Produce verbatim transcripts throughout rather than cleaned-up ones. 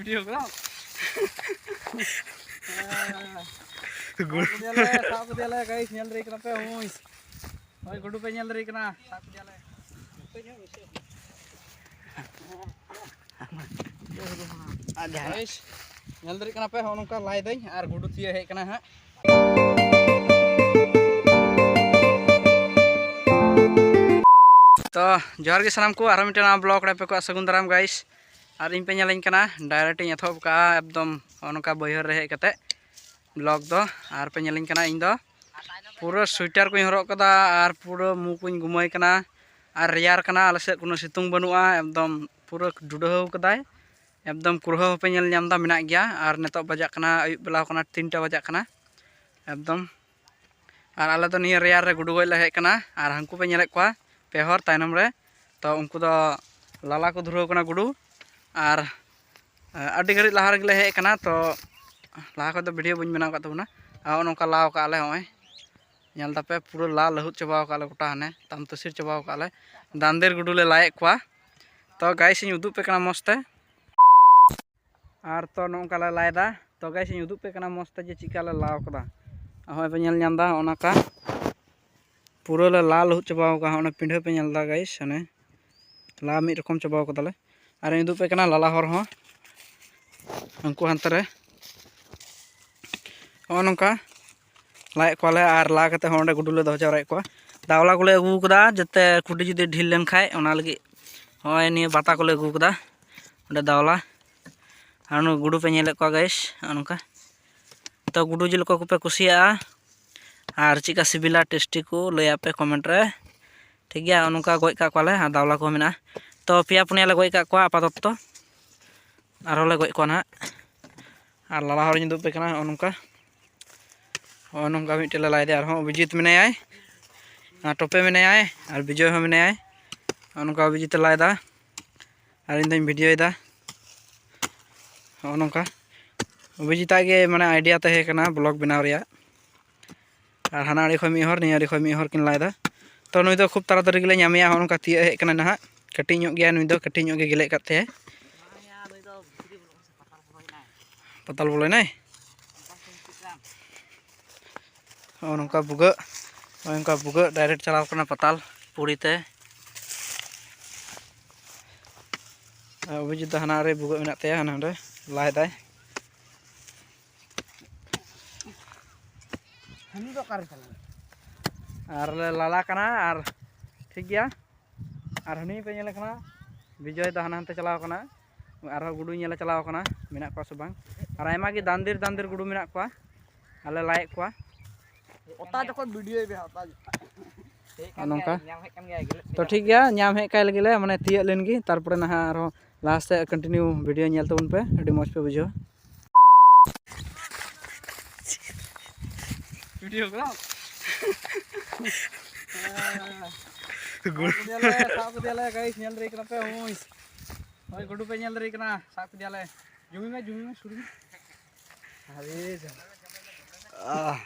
Video ᱠᱚ᱾ ᱥᱟᱵ ᱠᱮᱫᱮᱭᱟᱞᱮ, ᱥᱟᱵ ᱠᱮᱫᱮᱭᱟᱞᱮ, guys, ᱧᱮᱞ ᱫᱟᱲᱮᱭᱟᱜ ᱠᱟᱱᱟ ᱯᱮ, ᱦᱩᱭ᱾ ᱦᱳᱭ, ᱜᱩᱰᱩ ᱯᱮ ᱧᱮᱞ ᱫᱟᱲᱮᱭᱟᱜ ᱠᱟᱱᱟ, ᱥᱟᱵ ᱠᱮᱫᱮᱭᱟᱞᱮ᱾ ᱟᱨ ᱡᱟᱦᱟᱱᱟᱜ guys, ᱧᱮᱞ ᱫᱟᱲᱮᱭᱟᱜ ᱠᱟᱱᱟ ᱯᱮ, ᱦᱚᱸᱜᱼᱚ ᱱᱚᱝᱠᱟ ᱞᱟᱭ ᱫᱟᱹᱧ ᱟᱨ ᱜᱩᱰᱩ ᱛᱤᱭᱟᱹ ᱦᱮᱡ ᱠᱟᱱᱟ ᱦᱟᱸᱜ᱾ ᱛᱚ, ᱡᱚᱦᱟᱨ ᱜᱮ ᱥᱟᱱᱟᱢ ᱠᱚ, ᱟᱨᱦᱚᱸ ᱢᱤᱫᱴᱮᱱ ᱱᱟᱣᱟ vlog ᱨᱮ ᱟᱯᱮ ᱠᱚᱣᱟᱜ ᱥᱟᱹᱜᱩᱱ ᱫᱟᱨᱟᱢ, guys᱾ ᱟᱨ ᱤᱧ ᱯᱮ ᱧᱮᱞᱤᱧ ᱠᱟᱱᱟ, direct ᱤᱧ ᱮᱛᱚᱦᱚᱵ ᱠᱟᱜᱼᱟ ᱮᱠᱫᱚᱢ ᱱᱚᱜᱼᱚ ᱱᱚᱝᱠᱟ ᱵᱟᱹᱭᱦᱟᱹᱲ ᱨᱮ ᱦᱮᱡ ᱠᱟᱛᱮ vlog ᱫᱚ᱾ ᱟᱨ ᱯᱮ ᱧᱮᱞᱤᱧ ᱠᱟᱱᱟ, ᱤᱧ ᱫᱚ ᱯᱩᱨᱟᱹ sweater ᱠᱚᱧ ᱦᱚᱨᱚᱜ ᱠᱟᱫᱟ ᱟᱨ ᱯᱩᱨᱟᱹ ᱢᱩ ᱠᱚᱧ ᱜᱩᱢᱟᱹᱭ ᱠᱟᱱᱟ ᱟᱨ ᱨᱮᱭᱟᱲ ᱠᱟᱱᱟ᱾ ᱟᱞᱮ ᱥᱮᱫ ᱠᱳᱱᱳ ᱥᱤᱛᱩᱝ ᱵᱟᱹᱱᱩᱜᱼᱟ, ᱮᱠᱫᱚᱢ ᱯᱩᱨᱟᱹ ᱰᱩᱰᱟᱹᱦᱟᱹᱣ ᱠᱟᱫᱟᱭ, ᱮᱠᱫᱚᱢ ᱠᱩᱲᱦᱟᱹ ᱦᱚᱸᱯᱮ ᱧᱮᱞ ᱧᱟᱢ ᱮᱫᱟ, ᱢᱮᱱᱟᱜ ᱜᱮᱭᱟ᱾ ᱟᱨ ᱱᱤᱛᱚᱜ ᱵᱟᱡᱟᱜ ᱠᱟᱱᱟ, ᱟᱹᱭᱩᱵ ᱵᱮᱞᱟ ᱠᱟᱱᱟ, ᱛᱤᱱᱴᱟ ᱵᱟᱡᱟᱜ ᱠᱟᱱᱟ ᱮᱠᱫᱚᱢ᱾ ᱟᱨ ᱟᱞᱮ ᱫᱚ ᱱᱤᱭᱟᱹ ᱨᱮᱭᱟᱲ ᱨᱮ ᱜᱩᱰᱩ ᱜᱚᱡ ᱞᱮ ᱦᱮᱡ ᱠᱟᱱᱟ᱾ ᱟᱨ ᱦᱟᱱᱠᱩ ᱯᱮ ᱧᱮᱞᱮᱫ ᱠᱚᱣᱟ ᱯᱮ ᱦᱚᱲ ᱛᱟᱭᱱᱚᱢ ᱨᱮ, ᱛᱚ ᱩᱱᱠᱩ ᱫᱚ ᱞᱟᱞᱟ ᱠᱚ ᱫᱷᱩᱨᱟᱹᱣ ᱠᱟᱱᱟ ᱜᱩᱰᱩ᱾ ᱟᱨ ᱟᱹᱰᱤ ᱜᱷᱟᱹᱲᱤᱡ ᱞᱟᱦᱟ ᱨᱮᱜᱮ ᱞᱮ ᱦᱮᱡ ᱟᱠᱟᱱᱟ, ᱛᱚ ᱞᱟᱦᱟ ᱠᱷᱚᱱ ᱫᱚ ᱵᱷᱤᱰᱤᱭᱳ ᱵᱟᱹᱧ ᱵᱮᱱᱟᱣ ᱟᱠᱟᱫ ᱛᱟᱵᱚᱱᱟ᱾ ᱟᱨ ᱱᱚᱜᱼᱚ ᱱᱚᱝᱠᱟ ᱞᱟᱣ ᱠᱟᱜᱼᱟ ᱞᱮ, ᱱᱚᱜᱼᱚᱭ ᱧᱮᱞ ᱫᱟᱯᱮ ᱯᱩᱨᱟᱹ ᱞᱟ ᱞᱟᱹᱦᱩᱫ ᱪᱟᱵᱟᱣ ᱠᱟᱜᱼᱟ ᱞᱮ, ᱜᱚᱴᱟ ᱦᱟᱱᱮ ᱛᱟᱢ ᱛᱟᱹᱥᱤᱨ ᱪᱟᱵᱟᱣ ᱠᱟᱜᱼᱟ ᱞᱮ᱾ ᱫᱟᱱᱫᱮᱨ ᱜᱩᱰᱩ ᱞᱮ ᱞᱟᱭᱮᱫ ᱠᱚᱣᱟ᱾ ᱛᱚ guys, ᱤᱧ ᱩᱫᱩᱜ ᱯᱮ ᱠᱟᱱᱟ ᱢᱚᱡᱽ ᱛᱮ᱾ ᱟᱨ ᱛᱚ ᱱᱚᱜᱼᱚ ᱱᱚᱝᱠᱟ ᱞᱮ ᱞᱟᱭᱫᱟ᱾ ᱛᱚ guys, ᱤᱧ ᱩᱫᱩᱜ ᱯᱮ ᱠᱟᱱᱟ ᱢᱚᱡᱽ ᱛᱮ ᱡᱮ ᱪᱮᱫᱠᱟ ᱞᱮ ᱞᱟᱣ ᱠᱟᱫᱟ᱾ ᱦᱚᱸᱜᱼᱚᱭ ᱯᱮ ᱧᱮᱞ ᱧᱟᱢ ᱮᱫᱟ, ᱦᱚᱸᱜᱼᱚ ᱱᱚᱝᱠᱟ ᱯᱩᱨᱟᱹ ᱞᱮ ᱞᱟ ᱞᱟᱹᱦᱩᱫ ᱪᱟᱵᱟᱣ ᱠᱟᱜᱼᱟ᱾ ᱚᱱᱟ ᱯᱤᱸᱰᱷᱟᱹ ᱯᱮ ᱧᱮᱞ ᱮᱫᱟ guys, ᱦᱟᱱᱮ ᱞᱟ ᱢᱤᱫ ᱨᱚᱠᱚᱢ ᱪᱟᱵᱟᱣ ᱠᱟᱫᱟᱞᱮ᱾ ᱟᱨᱤᱧ ᱩᱫᱩᱜ ᱯᱮ ᱠᱟᱱᱟ ᱞᱟᱞᱟ ᱦᱚᱨ ᱦᱚᱸ, ᱩᱱᱠᱩ ᱦᱟᱱᱛᱮ ᱨᱮ ᱱᱚᱜᱼᱚ ᱱᱚᱝᱠᱟ ᱞᱟᱭᱮᱫ ᱠᱚᱣᱟᱞᱮ᱾ ᱟᱨ ᱞᱟ ᱠᱟᱛᱮ ᱦᱚᱸ ᱚᱸᱰᱮ ᱜᱩᱰᱩ ᱞᱮ ᱫᱚᱦᱚ ᱡᱟᱣᱨᱟᱭᱮᱫ ᱠᱚᱣᱟ᱾ ᱫᱟᱣᱞᱟ ᱠᱚᱞᱮ ᱟᱹᱜᱩ ᱠᱟᱫᱟ, ᱡᱟᱛᱮ ᱠᱩᱰᱤ ᱡᱩᱫᱤ ᱰᱷᱤᱞ ᱞᱮᱱᱠᱷᱟᱡ, ᱚᱱᱟ ᱞᱟᱹᱜᱤᱫ ᱦᱚᱸᱜᱼᱚᱭ ᱱᱤᱭᱟᱹ ᱵᱟᱛᱟ ᱠᱚᱞᱮ ᱟᱹᱜᱩ ᱠᱟᱫᱟ᱾ ᱚᱸᱰᱮ ᱫᱟᱣᱞᱟ, ᱟᱨ ᱱᱩᱠᱩ ᱜᱩᱰᱩ ᱯᱮ ᱧᱮᱞᱮᱫ ᱠᱚᱣᱟ guys, ᱱᱚᱜᱼᱚ ᱱᱚᱝᱠᱟ᱾ ᱛᱚ ᱜᱩᱰᱩ ᱡᱤᱞ ᱚᱠᱚᱭ ᱠᱚᱯᱮ ᱠᱩᱥᱤᱭᱟᱜᱼᱟ, ᱟᱨ ᱪᱮᱫᱠᱟ ᱥᱤᱵᱤᱞᱟ, ᱴᱮᱥᱴᱤ ᱠᱚ ᱞᱟᱹᱭᱟᱯᱮ comment ᱨᱮ, ᱴᱷᱤᱠ ᱜᱮᱭᱟ? ᱱᱚᱜᱼᱚ ᱱᱚᱝᱠᱟ ᱜᱚᱡ ᱠᱟᱜ ᱠᱚᱣᱟᱞᱮ, ᱟᱨ ᱫᱟᱣᱞᱟ ᱠᱚᱦᱚᱸ ᱢᱮᱱᱟᱜᱼᱟ᱾ ᱛᱚ ᱯᱮᱭᱟ ᱯᱩᱱᱭᱟ ᱞᱮ ᱜᱚᱡ ᱠᱟᱜ ᱠᱚᱣᱟ ᱟᱯᱟᱛᱚᱛᱚ, ᱟᱨᱦᱚᱸ ᱞᱮ ᱜᱚᱡ ᱠᱚᱣᱟ ᱱᱟᱦᱟᱜ᱾ ᱟᱨ ᱞᱟᱞᱟ ᱦᱚᱨᱤᱧ ᱩᱫᱩᱜ ᱯᱮ ᱠᱟᱱᱟ, ᱱᱚᱜᱼᱚ ᱱᱚᱝᱠᱟ, ᱱᱚᱜᱼᱚ ᱱᱚᱝᱠᱟ ᱢᱤᱫᱴᱮᱡ ᱞᱮ ᱞᱟᱭᱫᱟ᱾ ᱟᱨᱦᱚᱸ ᱚᱵᱷᱤᱡᱤᱛ ᱢᱮᱱᱟᱭᱟᱭ, ᱟᱨ ᱴᱚᱯᱮ ᱢᱮᱱᱟᱭᱟᱭ, ᱟᱨ ᱵᱤᱡᱚᱭ ᱦᱚᱸ ᱢᱮᱱᱟᱭᱟᱭ᱾ ᱱᱚᱜᱼᱚ ᱱᱚᱝᱠᱟ ᱚᱵᱷᱤᱡᱤᱛ ᱮ ᱞᱟᱭᱫᱟ, ᱟᱨ ᱤᱧ ᱫᱚᱧ ᱵᱷᱤᱰᱤᱭᱳᱭᱮᱫᱟ᱾ ᱱᱚᱜᱼᱚ ᱱᱚᱝᱠᱟ ᱚᱵᱷᱤᱡᱤᱛᱟᱜ ᱜᱮ ᱢᱟᱱᱮ idea ᱛᱟᱦᱮᱸ ᱠᱟᱱᱟ vlog ᱵᱮᱱᱟᱣ ᱨᱮᱭᱟᱜ᱾ ᱟᱨ ᱦᱟᱱᱟ ᱟᱲᱮ ᱠᱷᱚᱱ ᱢᱤᱫ ᱦᱚᱲ, ᱱᱤᱭᱟᱹ ᱟᱲᱮ ᱠᱷᱚᱱ ᱢᱤᱫ ᱦᱚᱲ ᱠᱤᱱ ᱞᱟᱭᱫᱟ᱾ ᱛᱚ ᱱᱩᱭ ᱫᱚ ᱠᱷᱩᱵ ᱛᱟᱲᱟᱛᱟᱲᱤ ᱜᱮᱞᱮ ᱧᱟᱢᱮᱭᱟ᱾ ᱱᱚᱜᱼᱚ ᱱᱚᱝᱠᱟ ᱛᱤᱭᱟᱹᱜ ᱦᱮᱡ ᱠᱟᱱᱟ ᱱᱟᱦᱟᱜ᱾ ᱠᱟᱹᱴᱤᱡ ᱧᱚᱜ ᱜᱮᱭᱟ ᱱᱩᱭ ᱫᱚ, ᱠᱟᱹᱴᱤᱡ ᱧᱚᱜ ᱜᱮ ᱜᱮᱞᱮᱫ ᱠᱟᱫ ᱛᱟᱭᱟᱭ᱾ ᱯᱟᱛᱟᱞ ᱵᱚᱞᱚᱭᱱᱟᱭ᱾ ᱱᱚᱜᱼᱚ ᱱᱚᱝᱠᱟ ᱵᱷᱩᱜᱟᱹᱜ, ᱱᱚᱜᱼᱚ ᱱᱚᱝᱠᱟ ᱵᱷᱩᱜᱟᱹᱜ direct ᱪᱟᱞᱟᱣ ᱠᱟᱱᱟ ᱯᱟᱛᱟᱞ ᱯᱩᱨᱤ ᱛᱮ᱾ ᱟᱨ ᱚᱵᱷᱤᱡᱤᱛ ᱫᱚ ᱦᱟᱱᱟ ᱨᱮ ᱵᱷᱩᱜᱟᱹᱜ ᱢᱮᱱᱟᱜ ᱛᱟᱭᱟ, ᱦᱟᱱᱟ ᱱᱚᱸᱰᱮ ᱞᱟᱭ ᱫᱟᱭ᱾ ᱦᱟᱹᱱᱤ ᱫᱚ ᱚᱠᱟᱨᱮ ᱪᱟᱞᱟᱣ? ᱟᱨ ᱞᱮ ᱞᱟᱞᱟ ᱠᱟᱱᱟ, ᱟᱨ ᱴᱷᱤᱠ ᱜᱮᱭᱟ᱾ ᱟᱨ ᱦᱟᱹᱱᱤ ᱯᱮ ᱧᱮᱞᱮ ᱠᱟᱱᱟ, ᱵᱤᱡᱚᱭ ᱫᱚ ᱦᱟᱱᱟ ᱦᱟᱱᱛᱮ ᱪᱟᱞᱟᱣ ᱠᱟᱱᱟ, ᱟᱨᱦᱚᱸ ᱜᱩᱰᱩᱭ ᱧᱮᱞᱮ ᱪᱟᱞᱟᱣ ᱠᱟᱱᱟ, ᱢᱮᱱᱟᱜ ᱠᱚᱣᱟ ᱥᱮ ᱵᱟᱝ᱾ ᱟᱨ ᱟᱭᱢᱟ ᱜᱮ ᱫᱟᱱᱫᱤᱨ ᱫᱟᱱᱫᱤᱨ ᱜᱩᱰᱩ ᱢᱮᱱᱟᱜ ᱠᱚᱣᱟ, ᱟᱞᱮ ᱞᱟᱭᱮᱫ ᱠᱚᱣᱟ᱾ ᱚᱛᱟ ᱡᱚᱠᱷᱚᱱ ᱵᱷᱤᱰᱤᱭᱳᱭ ᱵᱮᱱᱟᱣ, ᱚᱛᱟ ᱡᱚᱠᱷᱚᱱ᱾ ᱦᱮᱡ ᱠᱟᱱ ᱱᱚᱝᱠᱟ᱾ ᱜᱮᱭᱟᱭ, ᱧᱟᱢ ᱦᱮᱡ ᱠᱟᱱ ᱜᱮᱭᱟᱭ, ᱜᱮᱞᱮᱫ ᱛᱚ ᱠᱮᱫᱟ᱾ ᱴᱷᱤᱠ ᱜᱮᱭᱟ, ᱧᱟᱢ ᱦᱮᱡ ᱠᱟᱭ ᱞᱟᱹᱜᱤᱫ ᱞᱮ, ᱢᱟᱱᱮ ᱛᱤᱭᱟᱹᱜ ᱞᱮᱱ ᱜᱮ, ᱛᱟᱨᱯᱚᱨᱮ ᱱᱟᱦᱟᱜ ᱟᱨᱦᱚᱸ last ᱥᱮᱫ continue video ᱧᱮᱞ ᱛᱟᱵᱚᱱ ᱯᱮ, ᱟᱹᱰᱤ ᱢᱚᱡᱽ ᱯᱮ ᱵᱩᱡᱷᱟᱹᱣᱟ᱾ ᱵᱷᱤᱰᱤᱭᱳ ᱠᱚ᱾ ᱥᱟᱵ ᱠᱮᱫᱮᱭᱟᱞᱮ, ᱥᱟᱵ ᱠᱮᱫᱮᱭᱟᱞᱮ, guys, ᱧᱮᱞ ᱫᱟᱲᱮᱭᱟᱜ ᱠᱟᱱᱟ ᱯᱮ, ᱦᱳᱭ᱾ ᱦᱳᱭ, ᱜᱩᱰᱩ ᱯᱮ ᱧᱮᱞ ᱫᱟᱲᱮᱭᱟᱜ ᱠᱟᱱᱟ, ᱥᱟᱵ ᱠᱮᱫᱮᱭᱟᱞᱮ᱾ ᱡᱩᱢᱤ ᱢᱮ, ᱡᱩᱢᱤ ᱢᱮ, ᱥᱩᱨ ᱢᱮ᱾ ᱟᱨᱮ ᱡᱟ᱾ ᱟᱦ᱾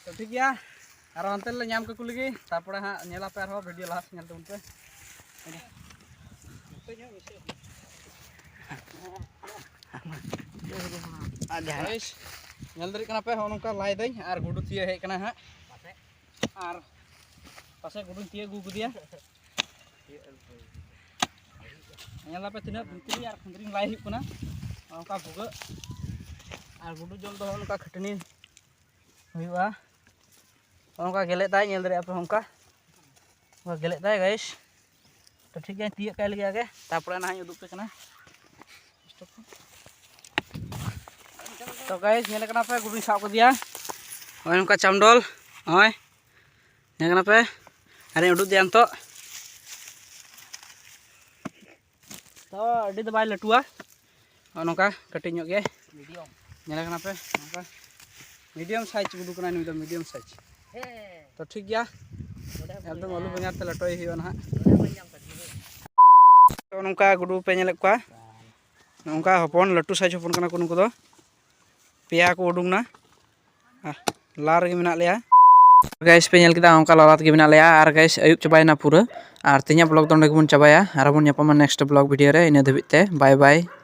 ᱛᱚ ᱴᱷᱤᱠ ᱜᱮᱭᱟ, ᱟᱨᱚ ᱦᱟᱱᱛᱮ ᱨᱮᱞᱮ ᱧᱟᱢ ᱠᱟᱠᱚ ᱞᱮᱜᱮ, ᱛᱟᱨᱯᱚᱨᱮ ᱦᱟᱸᱜ ᱧᱮᱞ ᱟᱯᱮ ᱟᱨᱦᱚᱸ video ᱞᱟᱦᱟ ᱥᱮᱫ ᱧᱮᱞ ᱛᱟᱵᱚᱱ ᱯᱮ᱾ ᱟᱨ ᱡᱟᱦᱟᱸ guys, ᱧᱮᱞ ᱫᱟᱲᱮᱭᱟᱜ ᱠᱟᱱᱟ ᱯᱮ, ᱦᱚᱸᱜᱼᱚ ᱱᱚᱝᱠᱟ ᱞᱟᱭ ᱫᱟᱹᱧ ᱟᱨ ᱜᱩᱰᱩ ᱛᱤᱭᱟᱹᱜ ᱦᱮᱡ ᱠᱟᱱᱟ ᱦᱟᱸᱜ, ᱟᱨ ᱯᱟᱥᱮ ᱜᱩᱰᱩᱧ ᱛᱤᱭᱟᱹᱜ ᱟᱹᱜᱩ ᱠᱟᱫᱮᱭᱟ᱾ ᱧᱮᱞ ᱟᱯᱮ ᱛᱤᱱᱟᱹᱜ ᱵᱷᱤᱛᱨᱤ ᱟᱨ ᱠᱷᱟᱸᱫᱽᱨᱤᱝ ᱞᱟᱭ ᱦᱩᱭᱩᱜ ᱠᱟᱱᱟ, ᱱᱚᱝᱠᱟ ᱵᱷᱩᱜᱟᱹᱜ ᱟᱨ ᱜᱩᱰᱩ ᱡᱚᱢ ᱫᱚ ᱦᱚᱸᱜᱼᱚ ᱱᱚᱝᱠᱟ ᱠᱷᱟᱹᱴᱟᱹᱱᱤ ᱦᱩᱭᱩᱜᱼᱟ᱾ ᱱᱚᱝᱠᱟ ᱜᱮᱞᱮᱫ ᱫᱟᱭ, ᱧᱮᱞ ᱫᱟᱲᱮᱭᱟᱜᱼᱟ ᱯᱮ ᱚᱱᱠᱟ, ᱚᱱᱠᱟ ᱜᱮᱞᱮᱫ ᱫᱟᱭ guys᱾ ᱛᱚ ᱴᱷᱤᱠ ᱜᱮᱭᱟ, ᱛᱤᱭᱟᱹᱜ ᱠᱟᱭ ᱞᱟᱹᱜᱤᱫ ᱟᱜᱮ, ᱛᱟᱨᱯᱚᱨᱮ ᱱᱟᱦᱟᱜ ᱤᱧ ᱩᱫᱩᱜ ᱯᱮ ᱠᱟᱱᱟ᱾ ᱛᱚ guys, ᱧᱮᱞ ᱠᱟᱱᱟ ᱯᱮ, ᱜᱩᱰᱩᱧ ᱥᱟᱵ ᱠᱟᱫᱮᱭᱟ᱾ ᱱᱚᱜᱼᱚᱭ ᱱᱚᱝᱠᱟ ᱪᱟᱢᱰᱚᱞ, ᱱᱚᱜᱼᱚᱭ ᱧᱮᱞ ᱠᱟᱱᱟ ᱯᱮ, ᱟᱨᱤᱧ ᱩᱰᱩᱠ ᱮᱫᱮᱭᱟ ᱱᱤᱛᱚᱜ᱾ ᱛᱚ ᱟᱹᱰᱤ ᱫᱚ ᱵᱟᱭ ᱞᱟᱹᱴᱩᱣᱟ, ᱱᱚᱜᱼᱚ ᱱᱚᱝᱠᱟ ᱠᱟᱹᱴᱤᱡ ᱧᱚᱜ ᱜᱮ᱾ ᱢᱤᱰᱤᱭᱟᱢ᱾ ᱧᱮᱞ ᱠᱟᱱᱟ ᱯᱮ ᱱᱚᱝᱠᱟ ᱢᱤᱰᱤᱭᱟᱢ ᱥᱟᱭᱤᱡ ᱜᱩᱰᱩ ᱠᱟᱱᱟᱭ ᱱᱩᱭ ᱫᱚ, ᱢᱤᱰᱤᱭᱟᱢ ᱥᱟᱭᱤᱡ᱾ ᱦᱮᱸ᱾ ᱛᱚ ᱴᱷᱤᱠ ᱜᱮᱭᱟ, ᱱᱚᱰᱮ ᱦᱚᱸ ᱮᱠᱫᱚᱢ ᱟᱹᱞᱩ ᱢᱮᱱᱟᱭᱟ᱾ ᱵᱮᱸᱜᱟᱲ ᱛᱮ ᱞᱮᱴᱚᱭ ᱦᱩᱭᱩᱜᱼᱟ ᱱᱟᱦᱟᱜ᱾ ᱱᱚᱰᱮ ᱦᱚᱸ ᱧᱟᱢ ᱠᱟᱫᱮᱭᱟ᱾ ᱱᱚᱜᱼᱚ ᱱᱚᱝᱠᱟ ᱜᱩᱰᱩ ᱯᱮ ᱧᱮᱞᱮᱫ ᱠᱚᱣᱟ, ᱱᱚᱝᱠᱟ ᱦᱚᱯᱚᱱ, ᱞᱟᱹᱴᱩ ᱥᱟᱭᱤᱡ ᱦᱚᱯᱚᱱ ᱠᱟᱱᱟ ᱠᱚ ᱱᱩᱠᱩ ᱫᱚ᱾ ᱯᱮᱭᱟ ᱠᱚ ᱩᱰᱩᱝ ᱱᱟ᱾ ᱦᱮᱸ, ᱞᱟᱨ ᱨᱮᱜᱮ ᱢᱮᱱᱟᱜ ᱞᱮᱭᱟ᱾ Guys, ᱯᱮ ᱧᱮᱞ ᱠᱮᱫᱟ, ᱚᱱᱠᱟ ᱞᱟᱞᱟ ᱛᱮᱜᱮ ᱢᱮᱱᱟᱜ ᱞᱮᱭᱟ᱾ ᱟᱨ guys, ᱟᱹᱭᱩᱵ ᱪᱟᱵᱟᱭᱮᱱᱟ ᱯᱩᱨᱟᱹ᱾ ᱟᱨ ᱛᱮᱦᱮᱧᱟᱜ vlog ᱫᱚ ᱱᱚᱸᱰᱮ ᱜᱮᱵᱚᱱ ᱪᱟᱵᱟᱭᱟ᱾ ᱟᱨ ᱵᱚᱱ ᱧᱟᱯᱟᱢᱟ next vlog video ᱨᱮ᱾ ᱤᱱᱟᱹ ᱫᱷᱟᱹᱵᱤᱡ ᱛᱮ bye bye᱾